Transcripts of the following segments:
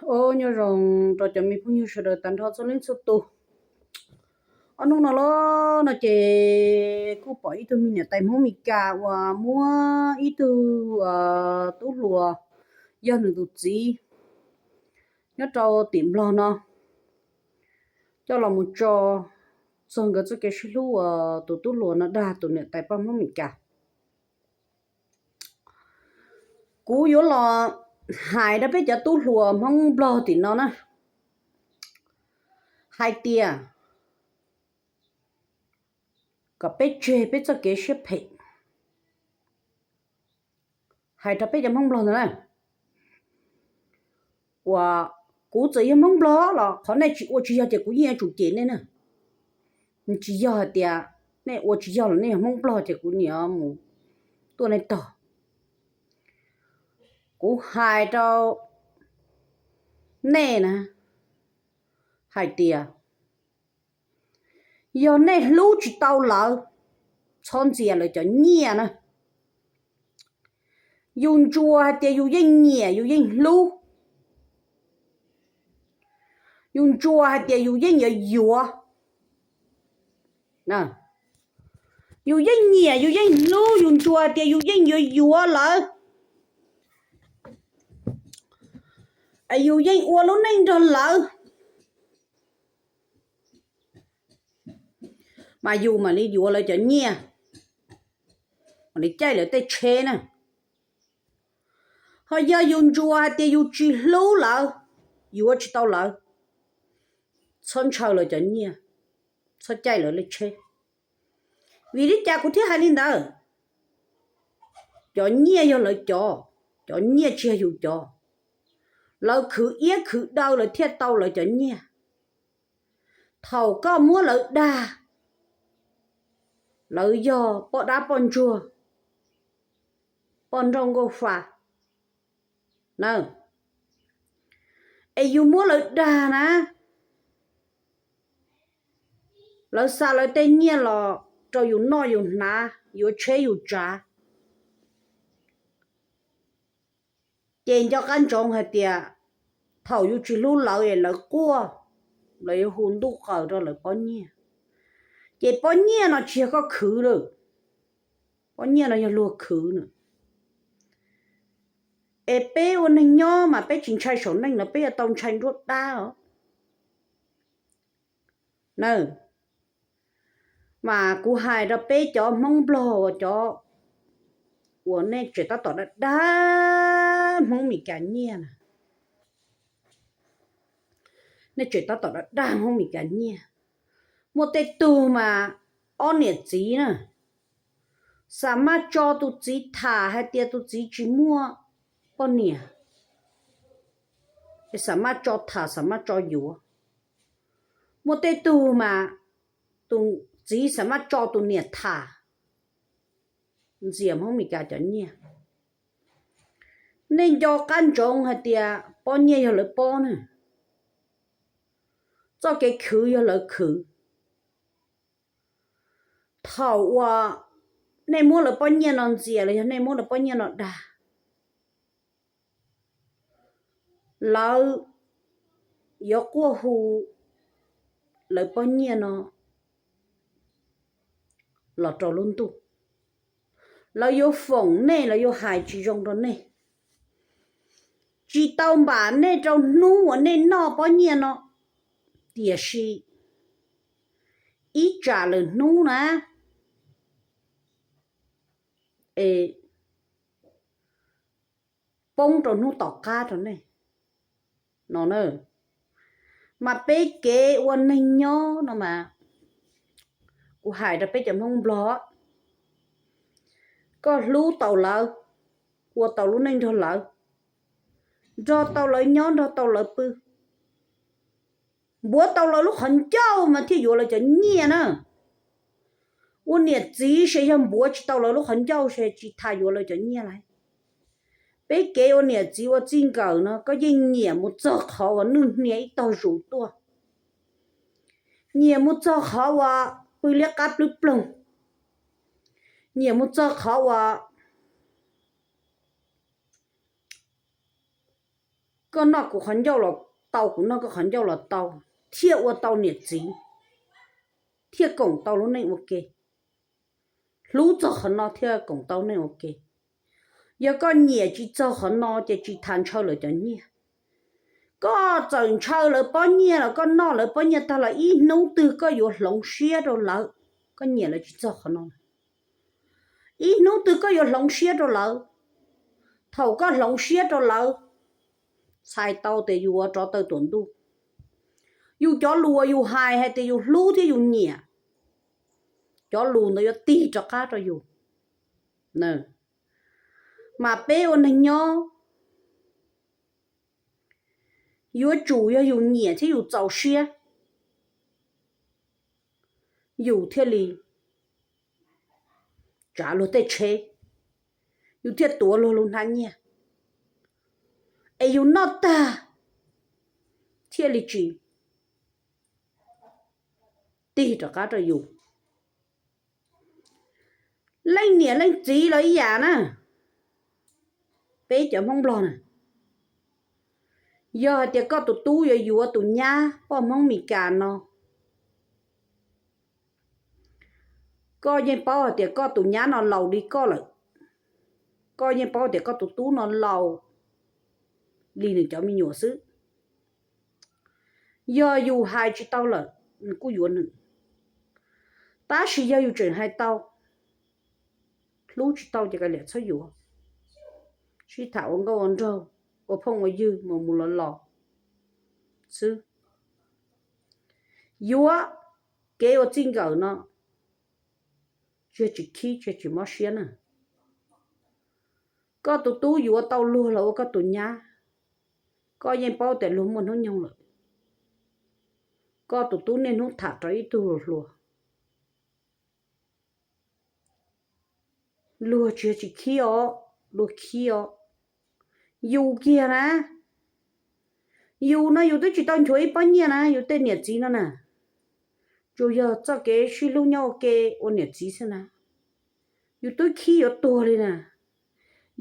Nyob zoo rau cov me phooj ywg sawv daws tag nrho txhua leej txhua tus. Ob hnub no los no ces kuj pom ib tug me niam tais Hmoob Mes Kas uas muab ib tug tub hluas yog nws tus txiv nyob rau tim Nplog no coj los mus tso txog nkawd txoj kev sib hlub uas tus tub hluas no dag tus niam tais poj Hmoob Mes Kas. Kuv yuav los hais rau peb cov tub hluas Hmoob Nplog tim no na, hais tias kom peb tseg peb txoj kev siab phem. Hais rau peb cov Hmoob Nplog ntawd na, uas kuv txawm yog Hmoob Nplog los qhov nej tsis ua tsis yog ces kuv yeej yuav tsum cem nej na. Tsis yog hais tias nej ua tsis yog los nej yog Hmoob Nplog ces kuv niam mus tuaj nej tog. Kuv hais rau nej na, hais tias yog nej hlub tsis tau lawv, txhob ntxias lawv cov nyiaj na. Yus ntsuas hais tias yus yeej nyiam yus yeej hlub, yus ntsuas hais tias yus yeej yuav yuav. Yus yeej nyiam yus yeej hlub, yus ntsuas hais tias yus yeej yuav yuav lawv, yus yeej ua lub neej nrog lawv, mas yus mam li yuav lawv cov nyiaj, mam li caij lawv tej tsheb na. Ho yog yus ntsuas hais tias yus tsis hlub lawv, yuav tsis tau lawv, txhob ntshaw lawv cov nyiaj, txhob caij lawv tej tsheb. Vim li cas kuv thiaj hais li ntawd? Cov nyiaj yog lawv cov, cov nyiaj tsis yog yus cov. Lawv khwv iab khwv daw lawv thiaj tau lawv cov nyiaj. Thaum koj muab lawv dag, lawv yog poj dab poj ntsuag, poj nrauj nkauj fa na, es yus muab lawv dag na, lawv xa lawv tej nyiaj los rau yus noj yus hnav, yuav tsheb yus tsav, ces nco qab ntsoov hais tias thaum yus tsis hlub lawv es lawv quaj, lawv yuav hu ntuj qaws rau lawv pob nyiaj. Ces pob nyiaj no tsis yog koj khwv lawm, pob nyiaj no yog luag khwv na. Es peb ua neeg nyob mas peb tsis ntshai saum neej los peb yuav tau ntshai nruab dab os. Na, mas kuv hais rau peb cov Hmoob Nplog uas cov uas nej tseem tab tom dag dag Hmoob Mes Kas nyiaj na, nej tseem tab tom dag dag Hmoob Mes Kas nyiaj. Muaj tej tug mas ob niam txiv na, xam maj tso tus txiv tham hais tias tus txiv tsis muaj poj niam, es xam maj tso tham xam maj tso yuav. Muaj tej tug mas tus txiv xam maj tso tus niam tham ntxias Hmoob Mes Kas cov nyiaj. Nej nco qab ntsoov hais tias pob nyiaj yog lawv pob na, txoj kev khwv yog lawv khwv. Thaum uas nej muab lawv pob nyiaj no ntxias los yog nej muab lawv pob nyiaj no dag, lawv yuav quaj hu lawv pob nyiaj no los rau lub ntuj. Lawv yuav foom nej, lawv yuav hais tsis zoo rau nej. Tsis tau npam nej rau hnub uas nej noj pob nyiaj no, tiam sis ib tsam lwm hnub na, es poob rau hnub tom qab rau nej no na. Mas peb kev ua neeg nyob no mas, kuv hais rau peb cov Hmoob Nplog, koj hlub tau lawv, ua tau lub neej nrog lawv, nrog tau lawv nyob nrog tau lawv pw, npuav tau lawv lub qhov ncauj mas thiaj yuav lawv cov nyiaj na. Ua niam txiv ces yog npuav tsis tau lawv lub qhov ncauj ces tsis tas yuav lawv cov nyiaj lauj. Peb kev ua niam txiv ua txij nkawm no koj yeej nyiam mus txog qhov uas nwj hnia ib tog zus tuaj, nyiam mus txog qhov uas pw liab qab plwb ploog, nyiam mus txog qhov uas Koj noj kuv qhov ncauj los tau, kuv noj koj qhov ncauj los tau, thiaj ua tau niam txiv, thiaj koom tau lub neej ua ke. Hlub txog qhov no thiaj koom tau neej ua ke. Yog koj nyiam tsis txog qhov no ces tsis tas ntshaw lawv cov nyiaj. Koj txawm ntshaw lawv pob nyiaj los koj noj lawv pob nyiaj tag los ib hnub twg koj yuav hloov siab rau lawv. Koj nyiam lawv tsis txog qhov no, ib hnub twg koj yuav hloov siab rau lawv. Thaum koj hloov siab rau lawv, txhais tau tias yus ua rov taw tuam ntuj. Yus cov lus uas yus hais hais tias yus hlub thiab yus nyiam, cov lus ntawd yuav tig rov qab rau yus. Mas peb ua neeg nyob yuav tsum yog yus nyiam thiab yus txaus siab, yus thiaj li tsav luag tej tsheb, yus thiaj tuav luag lub hnab nyiaj, es yus noj tag thiaj li tsis tig rov qab rau yus. Leej niam leej txiv los ib yam na, peb cov Hmoob Nplog na, yog hais tias koj tus tub yuav yuav tus nyab poj Hmoob Mes Kas no, koj yeej paub hais tias koj tus nyab no laus li koj lawm, koj yeej paub tias koj tus tub no laus li nws cov me nyuam xwb. Yog yus hais tsis tau lawm, nws kuj yuav nws. Tab sis yog yus tseem hais tau, hlub tsis tau ces kav liam txhob yuav. Sib tham ua nkauj ua nraug, ua phooj ua ywg mus mus los los xwb. Yuav kev ua txij nkawm no, tsis yog tsis khib tsis yog tsis mob siab na. Koj tus tub yuav tau luag los ua koj tus nyab, koj yeej paub tias luag muaj hnub nyoog lawm. Koj tus tub niaj hnub tham rau ib tug hluas hluas, luag tsis yog tsis khib os, luag khib os. Yus kiag na, yus no yus twb tsis tau nchuav ib pob nyiaj na, yus tej niam txiv no na, tsuas yog txoj kev sib hlub nyob ua ke ua niam txiv xwb na. Yus twb khib yuav tuag li na.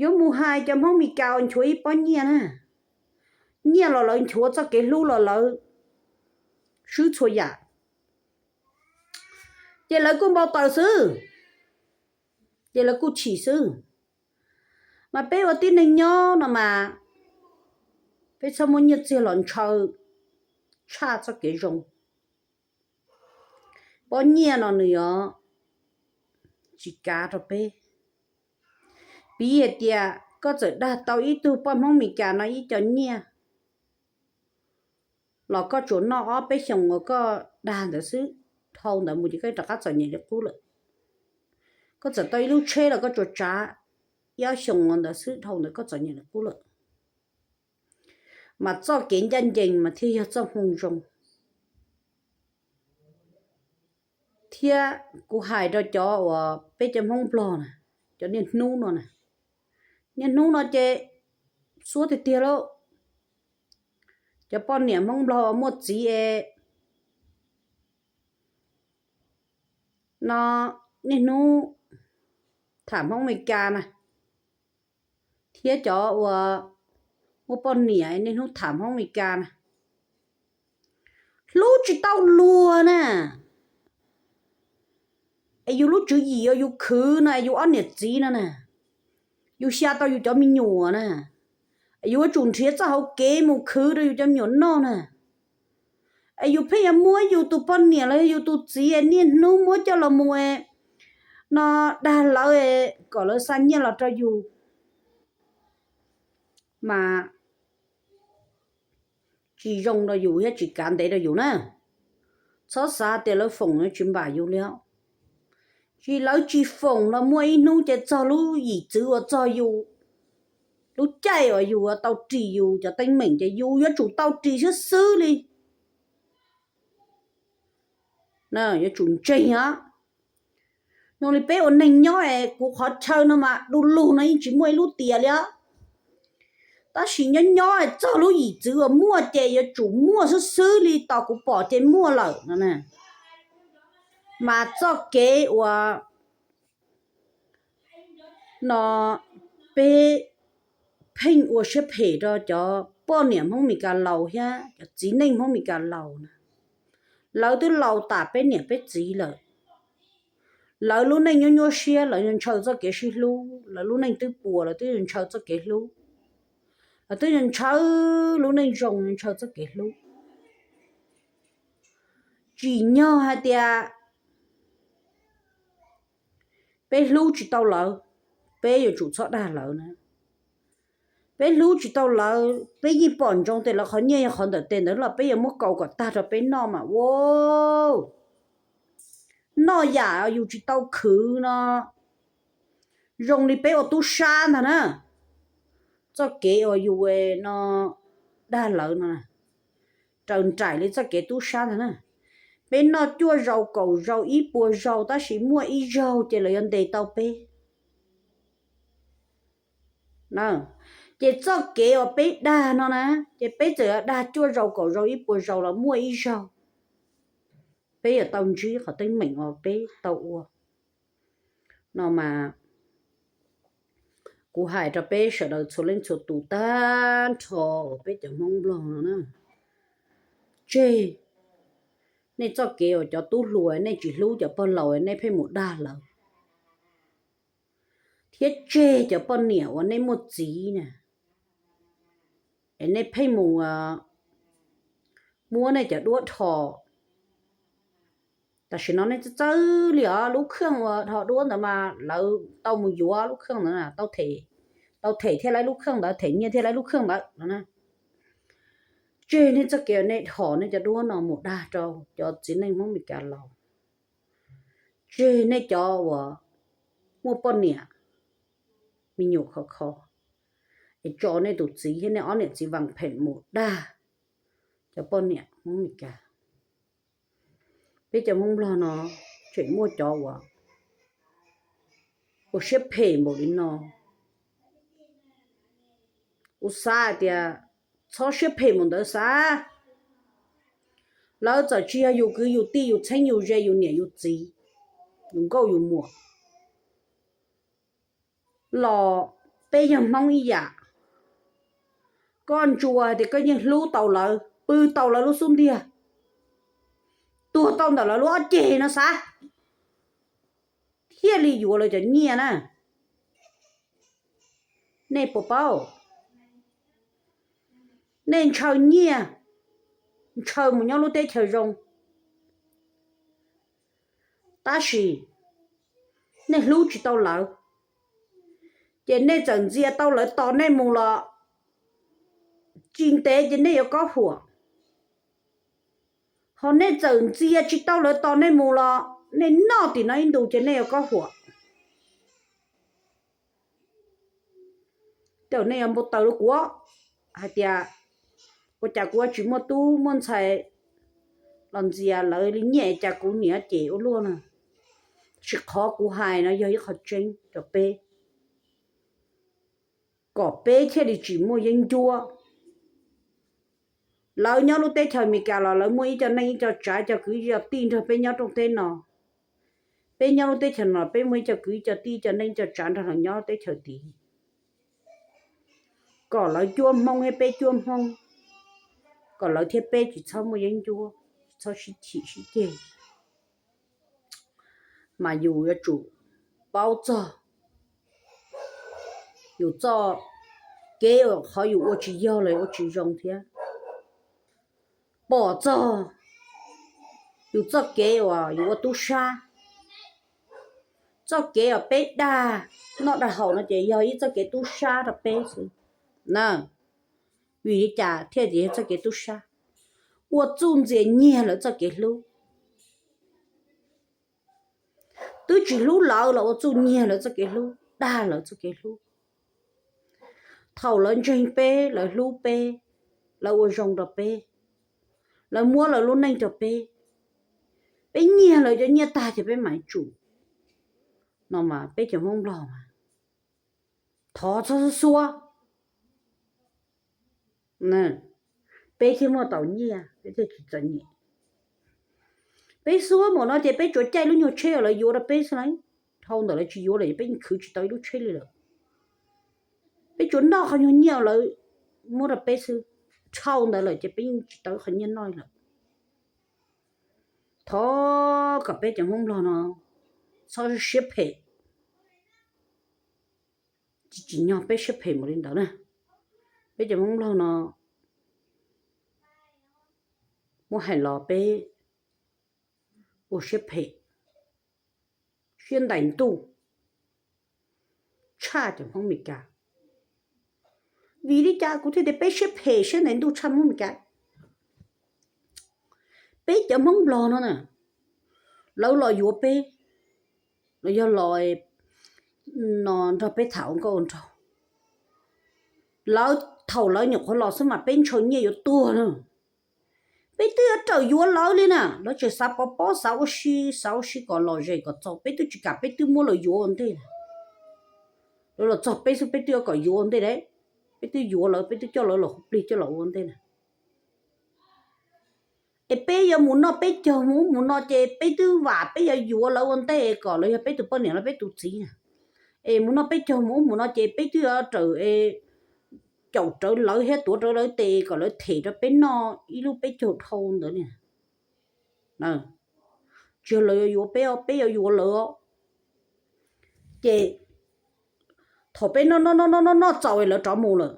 Yuav mus hais cov Hmoob Mes Kas uas nchuav ib pob nyiaj na, nyiaj los lawv nchuav, txoj kev hlub los lawv swb txhua yam, ces lawv kuj npau taws xwb, ces lawv kuj chim xwb. Mas peb ua tib neeg nyob no mas peb txhob muab nyiaj txiag los ntshaw tshaj txoj kev zoo. Pob nyiaj no nws yuav tsis kav rau peb. Piv hais tias koj txawm dag tau ib tug poj Hmoob Mes Kas no ib co nyiaj los koj tsuas noj ob peb xyoos uas koj dag ntawd xwb, dhau ntawd mus ces koj rov qab txom nyem li qub lawm. Koj txawm tau ib lub tsheb los koj tsuas tsav ib ob xyoos ntawd xwb, dhau ntawd koj txom nyem li qub lawm. Mas txoj kev ncaj ncees mas thiaj yog txoj hmoo zoo. Thiab kuv hais rau cov uas peb cov Hmoob Nplog na, cov niaj hnub no na, niaj hnub no ces xuab tiag tiag lauj. Cov poj niam Hmoob Nplog uas muaj txiv es no niaj hnub tham Hmoob Mes Kas na, thiab cov uas muaj poj niam niaj hnub tham Hmoob Mes Kas na, hlub tsis tau luag na. Es yus lub tswv yim uas yus khwv no, yus ob niam txiv no na, yus xya tau yus cov me nyuam na, es yus yuav tsum nrhiav txoj hauv kev mus khwv rau yus cov me nyuam noj na. Es yus pheej yuav muab yus tus poj niam los yog yus tus txiv niaj hnub muab coj los mus no dag lawv kom lawv xa nyiaj los rau yus, mas tsis zoo rau yus thiab tsis kav ntev rau yus na. Txhob xav tias lawv foom tsis npam yus li os. Tsis, lawv tsis foom los muaj ib hnub ces txog lub yim txwv uas txog yus, lub caij uas yus tau ris yus cov teeb meem ces yus yuav tsum tau ris xwb xwb li. Yuav tsum ntseeg os. Zoo li peb ua neeg nyob es kuv qhov chaw no mas du lug no yeej tsis muaj ib lub tias li os. Tab sis nyob nyob txog lub yim txwv uas muaj ces yuav tsum muaj xwb xwb li, tos kuv pom ces muaj lawm no. Mas txoj kev uas no peb pheej ua siab phem rau cov poj niam Hmoob Meskas laus thiab cov txiv neej Hmoob Meskas laus na, lawv twb laus tas peb niam peb txiv lawm. Lawv lub neej nyuaj nyuaj siab, lawv ntshaw txoj kev sib hlub, lawv lub neej twb puas, lawv twb ntshaw txoj kev hlub, lawv twb ntshaw lub neej zoo, ntshaw txoj kev hlub. Tsim nyog hais tias peb hlub tsis tau lawv, peb yuav tsum txhob dag lawv na. Peb hlub tsis tau lawv, peb yeej pom ntsoov tias lawv qhov nyiaj yog qhov ntawm tes ntawd los peb yuav muab kaus kom tag rau peb noj mas ua noj yam yus tsis tau khwv no, zoo li peb ua tub sab ntag na. Txoj kev uas yus no dag lawv no raws nraim li txoj kev tub sab ntag na. Peb noj cuaj zaus kaum zaus ib puas zaus tab sis muaj ib zaug ces lawv yuav ntes tau peb. Ces txoj kev uas peb dag no na, ces peb txawm dag cuaj zaus kaum zaus ib puas zaus los muaj ib zaug peb yuav tau ntsib qhov teeb meem uas peb tau ua no mas kuv hais rau peb sawv daws txhua leej txhua tus tag nrho uas peb cov Hmoob Nplog no na, tseg nej txoj kev uas cov tub hluas nej tsis hlub cov pog laus nej pheej mus dag lawv, thiab tseg cov poj niam uas nej muaj txiv na, es nej pheej mus muab nej cov duab dhos. Tam sim no nej txawj txawj li os, lub kheej uas dhos duab ntawd mas lawv tau mus yuav lub kheej ntawd, tau them thiaj laib lub kheej ntawd, them nyiaj thiaj laib lub kheej ntawd no. Tseg nej txoj kev nej dhos nej cov duab no mus dag rau cov txiv neej Hmoob Meskas laus. Tseg nej cov uas muaj poj niam me nyuam khov kho, es tso nej tus txiv thiab nej ob niam txiv vas phem mus dag cov poj niam Hmoob Meskas. Peb cov Hmoob Nplog no tseem muaj cov uas ua siab phem npaum li no. Kuv xav hais tias txhob siab phem npaum ntawd xav. Lawv txawm tsis yog yus kwv yus tij yus txheeb yus ze yus niam yus txiv, yus nkauj yus muam los peb yog Hmoob ib yam. Koj ntsuas hais tias koj yeej hlub tau lawv, pw tau lawv lub xub ntiag, tuag tau ntawm lawv lub ob ceg no xav, thiaj li yuav lawv cov nyiaj na. Nej puas paub? Nej ntshaw nyiaj, ntshaw mus nyob lub teb chaws zoo, tab sis nej hlub tsis tau lawv, ces nej txawm ntxias tau lawv tos nej mus los tsis ntev ces nej yuav kob huam. Ho nej txawm ntxias tsis tau lawv tos nej mus los nej noj tim no ib ntus ces nej yuav kob huam. Tej zaum nej yuav npau taws rau kuv hais tias ua cas kuv tsis muaj tub muaj ntxhais los ntxias lawv li nyiaj cas kuv niam ces ua luaj na. Tab sis qhov kuv hais no yog ib qho tseeb rau peb, kom peb thiaj li tsis muaj yeeb ncuab. Lawv nyob lub teb chaws Amelikas los lawv muaj ib co neej ib co tsav, ib co kwv ib co tij nrog peb nyob rooj teb no. Peb nyob lub teb chaws no peb muaj ib co kwv ib co tij, ib co neej ib co tsav nrog lawv nyob teb chaws tid. Kom lawv cuab Hmoob thiab peb cuab Hmoob, kom lawv thiab peb tsis txhob muaj yeeb ncuab, tsis txhob sib chim sib ceg. Mas yus yuav tsum paub txog yus txoj kev uas qhov yus ua tsis yog los ua tsis zoo thiab. Pom txog yus txoj kev uas yus ua tub sab, txoj kev uas peb dag noj dag haus no ces yog ib txoj kev tub sab rau peb xwb na. Vim li cas thiaj tias yog txoj kev tub sab? Ua txuj ntxias nyiag lawv txoj kev hlub. Twb tsis hlub lawv los ua txuj nyiag lawv txoj kev hlub, dag lawv txoj kev hlub. Thaum lawv ntseeg peb, lawv hlub peb, lawv ua zoo rau peb, lawv muab lawv lub neej rau peb, peb nyiag lawv cov nyiaj tag ces peb mam tsum. No mas peb cov Hmoob Nplog mas thov txhob xuab xuab. Peb thiaj muaj tau nyiaj, peb thiaj tsis txom nyem. Peb xuab npaum no ces peb tsuas caij lub nyuag tsheb uas lawv yuav rau peb xwb lauj. Dhau ntawm lawv tsis yuav lawm peb yeej khwv tsis tau ib lub tsheb li lawm. Peb tsuas noj qhov nyuag nyiaj uas lawv muab rau peb xwb. dhau ntawd lawm ces peb yeej tsis tau qhov nyiaj noj lawm. Thov kom peb cov Hmoob Nplog no txhob siab phem, tsis tsim nyog peb siab phem mus li ntawd na. Peb cov Hmoob Nplog no muab hais los peb ua siab phem, siab ntais ntuj tshaj cov Hmoob Meskas. Vim li cas kuv thiaj tias peb siab phem siab ntais ntuj tshaj Hmoob Meskas? Peb cov Hmoob Nplog no na, lawv los yuav peb, los yog los no nrog peb tham ua nkauj ua nraug. Lawv thaum lawv nyuam qhuav los xwb mas peb ntshaw nyiaj yuav tuag na. Peb twb yuav rawm yuav lawv li na, lawv tseem xav pov pob xav ua si, xav ua si kom lom zem kom txaus, peb twb tsis kam, peb twb muab lawv yuav ua ntej na. Lawv los txog peb xwb peb twb yuav kom yuav ua ntej lawm. Peb twb yuav lawv, peb twb coj lawv los hu plig coj los ua ntej na. Es peb yuav mus noj peb caug mus ub mus no ces peb twb vam peb yuav yuav lawv ua ntej kom lawv yog peb tus poj niam los peb tus txiv na. Es mus noj peb caug mus ub mus no ces peb twb yuav rawm, caum rawv lawv thiab tuav rawv lawv tes kom lawv them rau peb noj ib lub peb caug dhau ntawd li. Tsis yog lawv yuav yuav peb, peb yuav yuav lawv. Ces thaum peb noj noj noj noj noj txaus lawv rov mus lawm,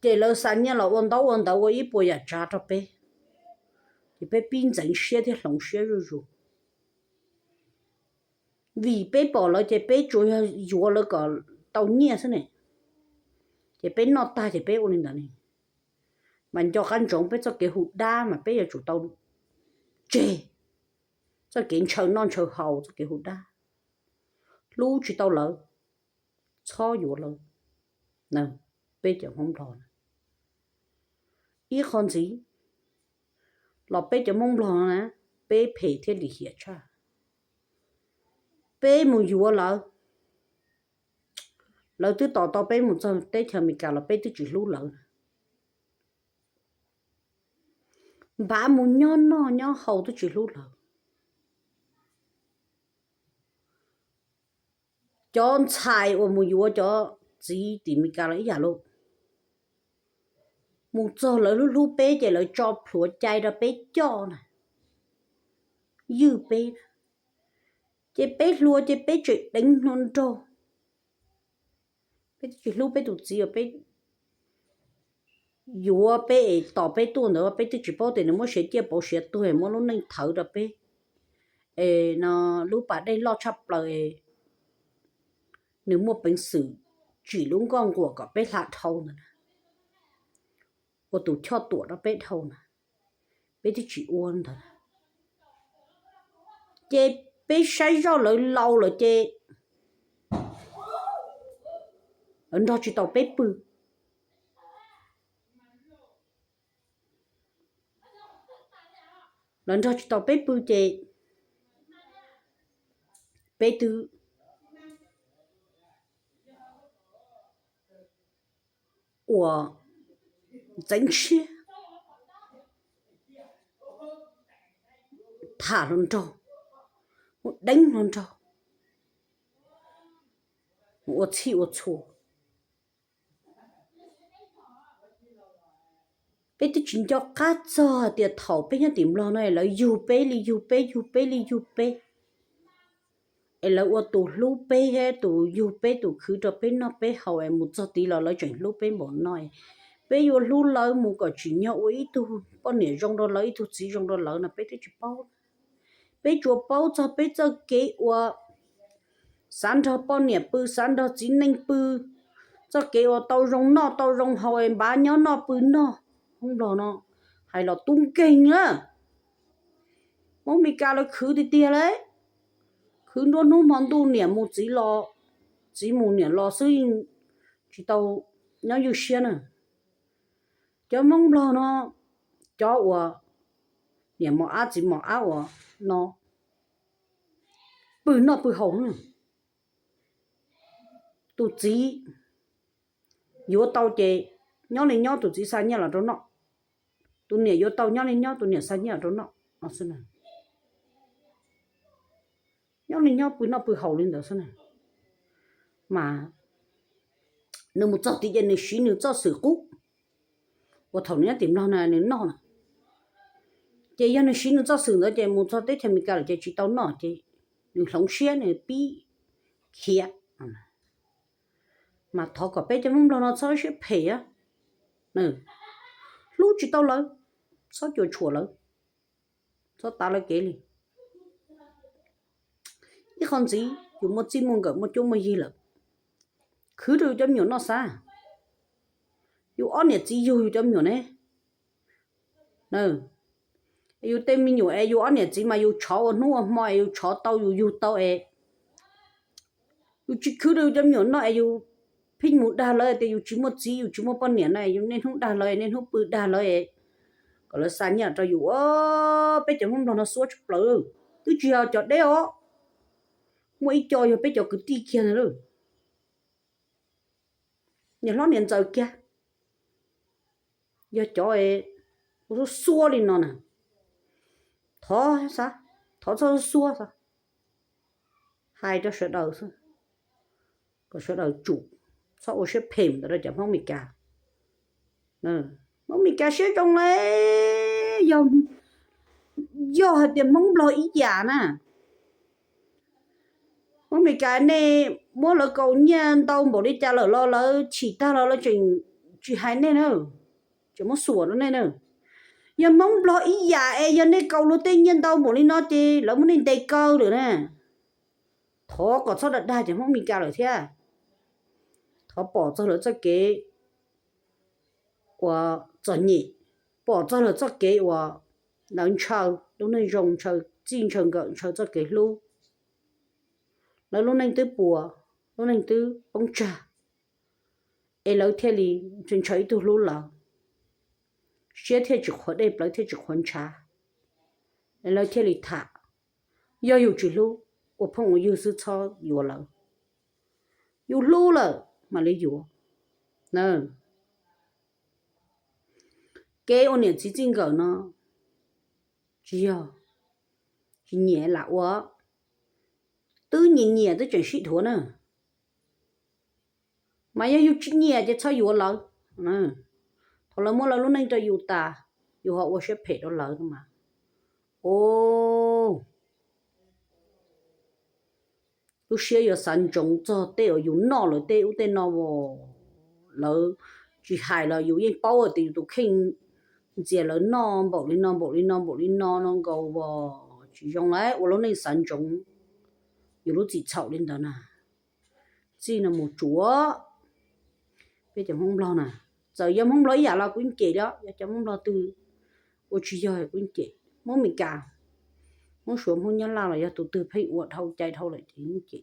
ces lawv xa nyiaj los ua ntaub ua ntawv ua ib puas yam tsav rau peb, ces peb pib ntxeev siab thiab hloov siab zuj zus. Vim peb pom lawv ces peb tsuas yog yuav lawv kom tau nyiaj xwb ne. Ces peb noj tag ces peb ua li ntawd ne. Mas nco qab ntsoov peb txoj kev hu dab mas peb yuav tsum tau tseg txoj kev ntshaw noj ntshaw haus, txoj kev hu dab. Hlub tsis tau lawv, txhob yuav lawv. Peb cov Hmoob Nplog na, ib qho ntxiv los peb cov Hmoob Nplog no na, peb phem thiab lim hiam tshaj. Peb mus yuav lawv, lawv twb tos tau peb mus txog teb chaws Amelikas los peb twb tsis hlub lawv. Npav mus nyob noj nyob haus twb tsis hlub lawv. Cov ntxhais uas mus yuav cov txiv tim Amelikas los ib yam lauj, mus txog lawv hlub hlub peb ces lawv tso plhuav cai rau peb coj na, ywj peb na. Ces peb hluas ces peb tseem deev hluas nraug. Peb twb tsis hlub peb tus txiv uas peb yuav peb es tos peb tuaj ntawd, peb twb tsis paub tias nws muab siav ciaj pauv siav tuag, muab lub neej thawv rau peb, es no lub pas dej loj tshaj plaws, nws muaj peev xwm tsim lub nkoj nquam kom peb hla dhau ntawd na, ua tus choj tuam rau peb dhau na, peb twb tsis ua ntawd. Ces peb saib zoj lawv laus lawm ces lawv nrog tsis tau peb pw. Lawv nrog tsis tau peb pw ces peb twb ua ntxeev siab, tham hluas nraug, mus deev hluas nraug, mus ua txhij ua txhua. Peb twb tsis nco qab txog hais tias thaum peb nyob tim Nplog no lawv yug peb li yug peb, yug peb li yug peb, es lawv ua tus hlub peb thiab tus yug peb tus khwv rau peb noj peb haus es mus txog tid los lawv tseem hlub peb npaum no. Peb yuav hlub lawv mus kom tsim nyog ua ib tug poj niam zoo rau lawv, ib tug txiv zoo rau lawv no peb twb tsis paub. Peb tsuas paub txog peb txoj kev uas xav nrog poj niam pw, xav nrog txiv neej pw, txoj kev uas tau zoo noj tau zoo haus es npav nyob noj pw noj. Hmoob Nplog no hais los tub nkeeg na, Hmoob Meskas lawv khwv tiag tiag li, khwv nruab hnub hmo ntuj, niam mus txiv los, txiv mus niam los xwb, tsis tau nyob ywj siab na. Cov Hmoob Nplog no, cov uas niam mos ab txiv mos ab uas no pw noj pw haus, tus txiv yuav tau ces nyob li nyob, tus txiv xa nyiaj los rau noj, tus niam yuav tau nyob li nyob, tus niam xa nyiaj los rau noj no xwb. Nyob li nyob pw noj pw haus li ntawd xwb na. Mas nws mus txog tid ces nws siv nws txoj xwm qub, uas thaum nws nyob tim Nplog na nws noj na. Ces yog nws siv nws txoj xwm ntawd ces mus txog teb chaws Amelikas lawm ces tsis tau noj ces nws hloov siab nws pib khiav. Mas thov kom peb cov Hmoob Nplog no txhob siab phem, hlub tsis tau lawv, txhob cuam tshuam lawv, txhob tav lawv kev li. Ib qho ntxiv yus muaj txij muaj nkawm muaj cuab muaj yig lawm, khwv rau yus cov me nyuam noj xav. Yus ob niam txiv yug yus cov me nyuam ne. Yus tej me nyuam es yus ob niam txiv mas yus tshov ua hnub ua hmo es yus tshov tau yus yug tau es yus tsis khwv rau yus cov me nyuam noj es yus pheej mus dag lawv tias yus tsis muaj txiv yus tsis muaj poj niam na, yus niaj hnub dag lawv niaj hnub pw dag lawv, kom lawv xa nyiaj rau yus. Peb cov Hmoob Nplog no xuab tshaj plaws, twb tsis yog cov deb os, muaj ib co yog peb cov kwv tij kiag na, niam hlob niam ntxawm kiag, yog cov ua xuab xuab li no na. Thov xav, thov txhob xuab xav, hais rau sawv daws xwb, kom sawv daws tsum, txhob ua siab phem ntawd rau cov Hmoob Amelikas. Hmoob Amelikas siab zoo li, yog, yog hais tias Hmoob Nplog ib yam na, Hmoob Amelikas nej muab lawv kaus nyiaj ntau npaum li cas lawm los lawv chim tag los lawv tseem tsis hais nej na, tseem muab xuam rau nej na. Yog Hmoob Nplog ib yam es yog nej kaus luag tej nyiaj ntau npaum li no ces lawv muab nej ntes kaw lawm na. Thov kom txhob dag dag cov Hmoob Amelikas lawm thiab. Thov pom txog lawv txoj kev uas txom nyem, pom txog lawv txoj kev uas lawv ntshaw lub neej zoo, ntshaw txij ntshaw nkawm, ntshaw txoj kev hlub. Lawv lub neej twb puas, lub neej twb poob tsag, es lawv thiaj li ntshaw ib tug hlub lawv, siab thiaj tsis qhuav dej, plawv thiaj tsis qhuav ntshav, es lawv thiaj li tham. Yog yus tsis hlub, ua phooj ua ywg xwb txhob yuav lawv. Yus hlub lawm mam li yuav. Kev ua niam txiv txij nkawm no tsis yog tsis nyiam lam ua, twb nyiam nyiam twb tseem sib dhuav na. Mas yog yus tsis nyiam ces txhob yuav lawv. Thaum lawv muab lawv lub neej rau yus tas, yus ho ua siab phem rau lawv mas, o, lub siab yuav xav ntsoov txog tej uas yus noj lawv tej ub tej no as. Lawv tsis hais los yus yeej paub tias yus tus kheej ntxias lawv noj npaum li no npaum li no npaum li no no nkaus as, tsis zoo li ua lub neej xav ntsoov yus lub txim txhaum li ntawd na. Txij no mus tsuav peb cov Hmoob Nplog na, txawm yog Hmoob Nplog ib yam los kuv cem li, yog cov Hmoob Nplog twg ua tsis yog kuv cem. Hmoob Amelikas, Hmoob Suav, Hmoob Nyab Laj los yog tus twg pheej ua dhau cai dhau lawm ces kuv cem.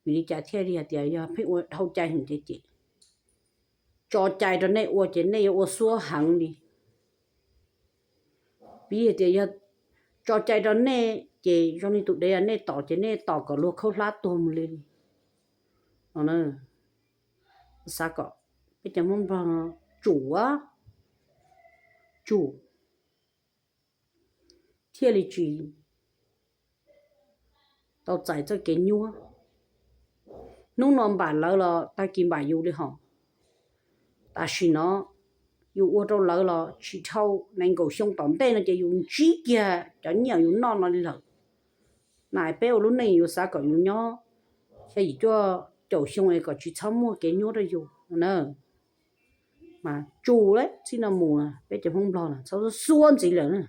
Vim li cas thiaj li hais tias yog pheej ua dhau cai heev ces cem? Tso cai rau nej ua ces nej yuav ua xuab heev li. Vim hais tias yog tso cai rau nej ces zoo li tus dev nej tom ces nej tom kom luag khaub hlab tuag mus li li. Xav kom peb cov Hmoob Nplog no tsum, tsum thiaj li tsis tau txais txoj kev nyuaj. Hnub no npam lawv los tag kis npam yus li hos. Tam sim no yus ua rau lawv los tsis dhau nees nkaum xyoo tom ntej no ces yus ntsib kiag cov nyiaj yus noj no li lawm. Na peb ua lub neej yus xav kom yus nyob xya yim cuaj caum xyoo es kom tsis txhob muaj kev nyuaj rau yus na. Mas tsum lawm, txij no mus peb cov Hmoob Nplog na txhob xuab ntxiv lawm na.